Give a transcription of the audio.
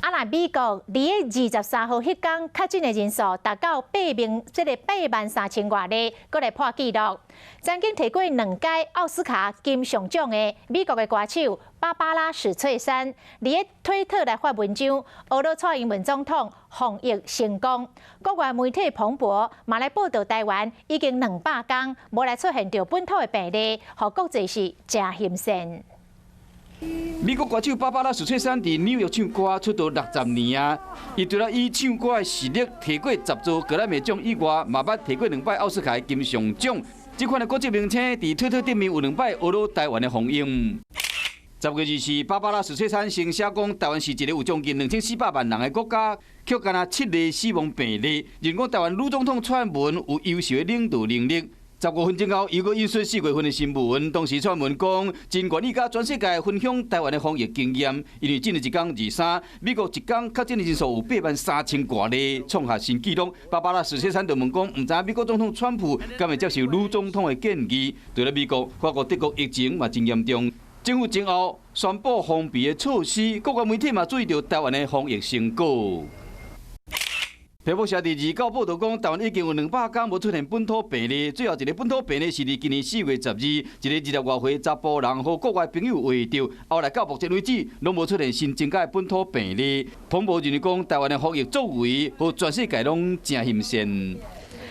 啊，若美國佇咧23號彼工確診的人數達到八萬，這個8萬3千外例，閣來破紀錄。曾經提過兩屆奧斯卡金像獎的美國的歌手芭芭拉史翠珊，佇咧推特來發文章，呵咾蔡英文總統防疫成功。國外媒體彭博嘛來報導，台灣已經200工無來出現著本土的病例，予國際是誠欣羨。美國歌手芭芭拉史翠珊佇紐約唱歌出道60年啊，伊除了以唱歌的實力提過10座格萊美獎以外，嘛捌提過兩擺奧斯卡金像獎。這款的國際明星佇推特頂面有兩擺呵咾台灣的防疫。10月24，芭芭拉史翠珊先寫講，台灣是一個有將近2400萬人的國家，卻干焦七例死亡病例。認為台灣女總統蔡英文有優秀的領導能力。15分鐘後，又閣引述4月份的新聞，當時蔡英文講，真願意佮全世界分享台灣的防疫經驗。因為進入一工23，美國一工確診的人數有8萬3千外例，創下新紀錄。芭芭拉史翠珊就問講，毋知美國總統川普敢會接受女總統的建議？除了美國、法國、德國疫情嘛真嚴重，政府前後宣布封閉的措施，國外媒體嘛注意著台灣的防疫成果。彭博社佇29報導講，台灣已經有200工無出現本土病例，最後一个本土病例是佇今年4月12，一个20外歲查埔人予國外朋友穢著，後來到目前為止，攏無出現新增加的本土病例。彭博認為講，台灣的防疫作為，予全世界攏誠欣羨。